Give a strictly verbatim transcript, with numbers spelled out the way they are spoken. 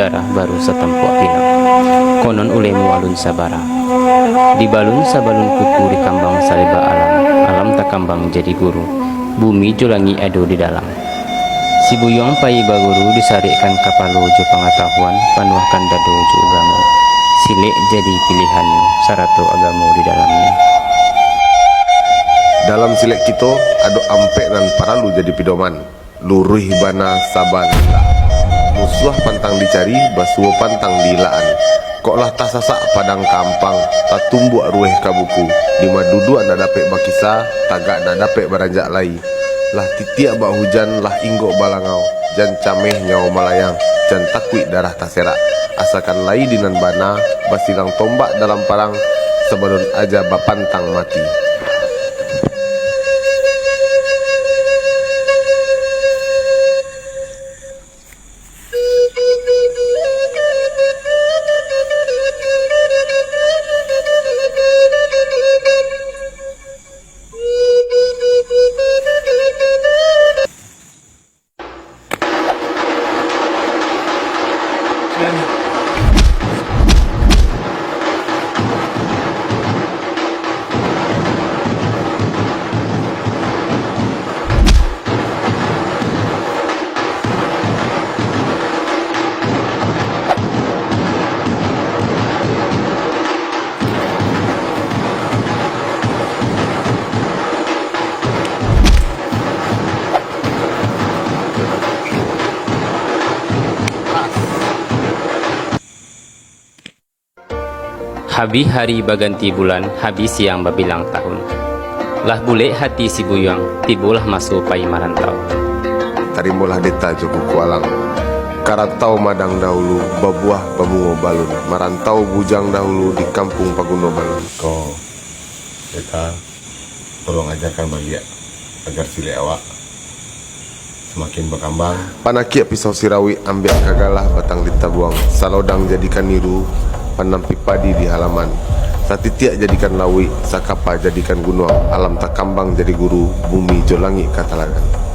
Darah baru satampuak pinang. Konon ulemu alun sabara. Dibalun sabalun kuku, dikambang saleba alam. Alam takambang jadi guru. Bumi jo langik ado di dalam. Si Buyuang pai baguru, disarikkan kapalo jo pangatahuan, panuahkan dado jo ugamo. Silek jadi pilihannyo, sarato agamo di dalamnyo. Dalam silek kito, ado ampek nan paralu jadi pidoman. Luruih bana sabalah. Musuah pantang dicari, basuo pantang diilakan. Kok lah tasasak padang ka ampang, tatumbuak ruweh ka buku, dima duduak ndak dapek bakisa, tagak ndak dapek baranjak lai. Lah titiak bak hujan, lah inggok balangau, jan cameh nyawo malayang, jan takuik darah taserak. Asakan lai di nan bana, basilang tombak dalam parang, sabalun aja bapantang mati. Habih hari baganti bulan, habih siang babilang tahun. Lah bulek hati si Buyuang, tibolah maso pai marantau. Tarimolah deta jo kuku alang. Karatau madang dahulu, babuah babungo balun. Marantau bujang dahulu, di kampuang paguno balun. Ko, deta. Tolong ajakan baliak, agar silek awak samakin bakambang. Panakiak pisau sirawik, ambiak ka galah batang ditabuang, salodang jadikan niru, panampi padi di halaman, satitiak jadikan lauik, sakapa jadikan gunuang, alam takambang jadi guru, bumi jo langik ka taladan.